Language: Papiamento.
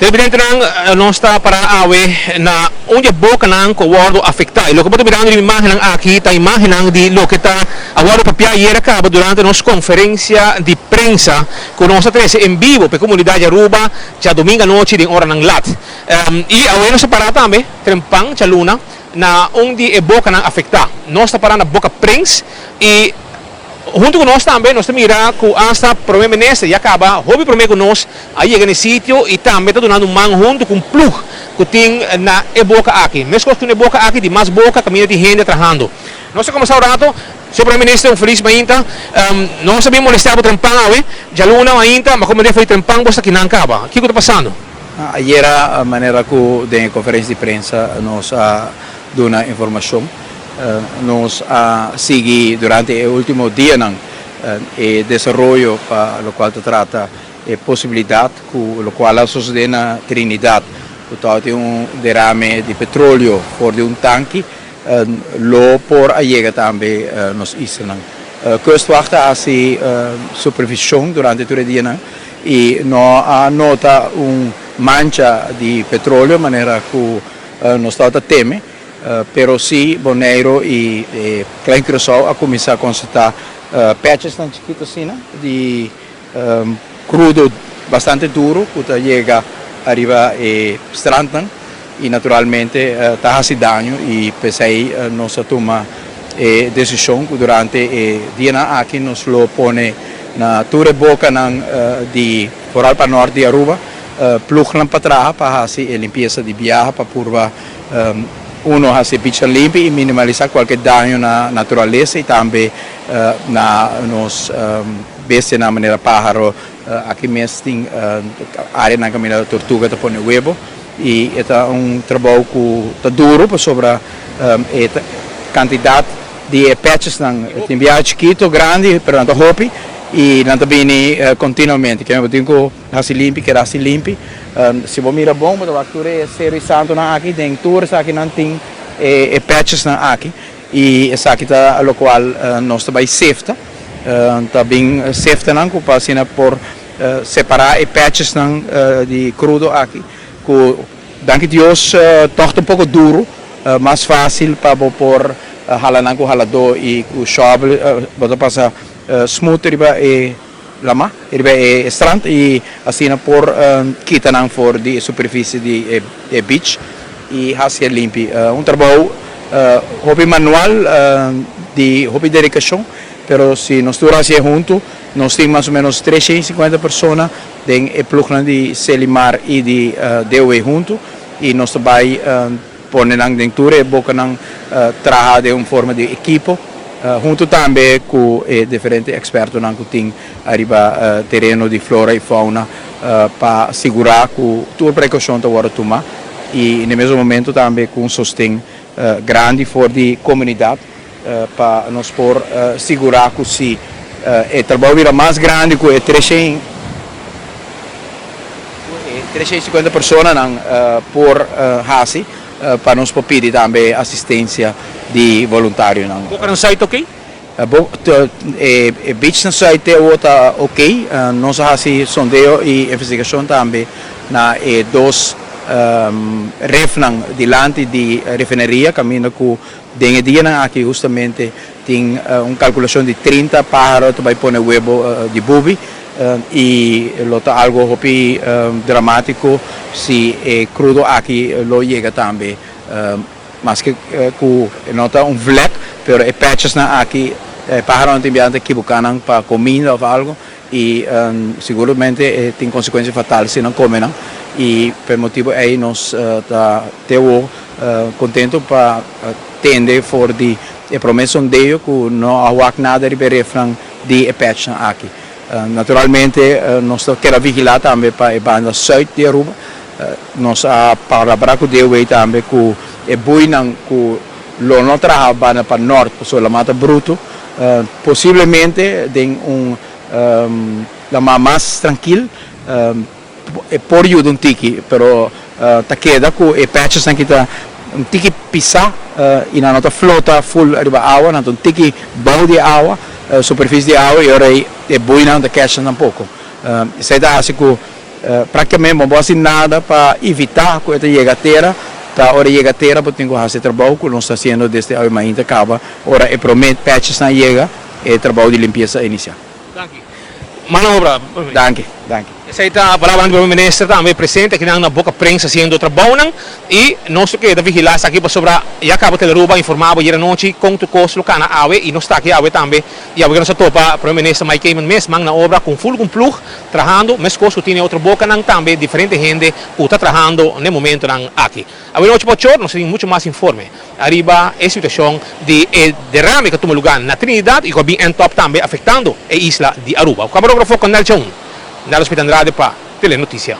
Televidentenan, nos ta para awe na un di e bokanan ku a wòrdu afektá. I loke bo ta mirando riba imágennan aki ta imágennan di loke ta a wòrdu papiá ayera kaba durante nos konferensia di prensa ku nos a trese en bibo pa e komunidat di Aruba djadumingu anochi den oranan lat. I awe nos ta para tambe trempan djaluna na un di e bokanan afektá. Nos ta para na Boka Prins i Huntu ku nos tambe nos ta mira ku asta Prome Minister ya kaba hopi prome ku nos a yega na e sitio i tambe ta dunando man huntu ku un plug ku tin na e boka aki. Meskos ku na e boka aki tin mas boka kaminda tin hende trahando. Nos ta kombersá un rato, Señor Prome Minister, un felis mainta. Nos a bin molestiá bo trempan awe, djaluna mainta, ma komo den for di trempan bo sta kinan kaba. Kiko ta pasando? Ayera manera ku den e konferensia di prensa nos a duna informashon. Nos a sigui durante e ultimo dianan e desaroyo pa lokual ta trata e posibilidat ku lokual a sosode na Trinidad ku tabatin un derame di petroleo for di un tanki lo por a yega tambe nos islanan. Kustwacht a hasi supervision durante tur e dianan i no a nota un mancha di petroleo manera ku nos tabata teme. Pero si Boneiru i Klein Curaçao a kuminsá konstatá patchesnan chikitu asina di krudo bastante duru ku ta yega ariba e strandnan i naturalmente ta hasi daño i p'esei nos a tuma e desishon ku durante e dianan aki nos lo pone na tur e bokanan di foral pa nort di Aruba plugnan pa traha pa hasi e limpiesa di biaha pa purba Uno hasi e bichnan limpi i minimalisá kualke daño na naturalesa i tambe na nos bestianan manera páharo. Aki mes tin áreanan kaminda tortuga ta pone webo i e ta un trabou ku ta duru pasobra e kantidat di e pèchesnan tin biaha chikitu, grandi, pero nan ta hopi i nan ta bini kontinuamente. Kimen bo tin ku Hasi limpi, keda hasi limpi. Si bo mira bon, bo ta wak tur e Seru i Santunan aki. Den tur esakinan tin e patchesnan aki. I esaki ta lokual nos ta bai sefta. Ta bin seftanan ku pa asina por separá e patchesnan di krudo aki. Ku danki Dios tòg ta un poko duru, mas fásil pa bo por hala nan ku haladó i ku shòvel bo ta pasa smooth riba e. Lama riba e strand y asina por kita nan for di e superficie di e beach y haci e limpi. Un trabou hopi manual di hopi dedicacion pero si nos tur haci e hunto nos tin mas o menos 350 persona den e plugnan di Selimar y di DOW hunto y nos ta bay Pone nan den tur e bokanan traha den un forma di ekipo, huntu tambe ku e diferente ekspertonan ku tin ariba tereno di flora i fauna pa sigurá ku tur prekoushon ta wòrdu tumá i na e mesun momento tambe ku un sosten grandi for di komunidat pa nos por sigurá ku si e trabou bira mas grandi ku e 350 personanan por hasi pa nos por pidi tambe asistensia di voluntarionan. Boka na site ok? E beach na site te awor ta ok. Nos a hasi sondeo i investigashon tambe na e dos refnan dilanti di refineria kaminda ku Den e dianan aki hustamente tin un kalkulashon di 30 páharo ta bai pone webo di bubi i lo ta algo hopi dramátiko si e krudo aki lo yega tambe maske ku no ta un vlek pero e patchesnan aki e páharonan tin biaha ta kibuká nan pa kominda òf algo i siguramente e tin konsekuensia fatal si nan kome nan i pa e motibu ei nos ta te awor Contento pa tende for di e prome sondeo cu no a wak nada riba e refnan di e patchnan aki. Naturalmente nos ta keda vigila tambe pa e banda zuid di Aruba. Nos a palabra cu DOW tambe cu e buinan cu lo no traha banda pa nort pasobra lama ta bruto. Posiblemente den un lama mas trankil. E por yuda un tiki, pero ta keda ku e patchesnan ki ta un tiki pisá i nan no ta flota ful riba awa, nan ta un tiki bou di e awa, superfisie di awa, i ora ei e buinan ta catch nan poko. Esei ta hasi ku Práktikamente bo no por hasi nada pa evitá ku e ta yega tera. Ta ora e yega tera bo tin ku hasi e trabou ku nos ta hasiendo desde awe mainta kaba. Ora e promé patchesnan yega, e trabou di limpiesa a inisiá. Danki. Mano obra. Danki, danki. Esei ta palabranan di Prome Minister tambe presente akinan na boka prensa hasiendo trabounan y nos lo keda vigila esaki pasobra ya caba Telearuba a informa bo ayer anochi con tur cos lo cana awe y nos ta aki awe tambe y awe nos a topa Prome Minister Mike Eman mes man na obra con full con ploeg trahando mescos cu tin e otro bokanan tambe diferente hende cu ta trahando n'e momentonan aki. Awe nochi pa ochor nos tin mucho mas informe ariba e situacion di e derame cu a tuma lugar na Trinidad y cu a bin end up tambe afectando e isla di Aruba. Camarógrafo Cornel Chaun, Nelson Smith Andrade pa Telenoticia.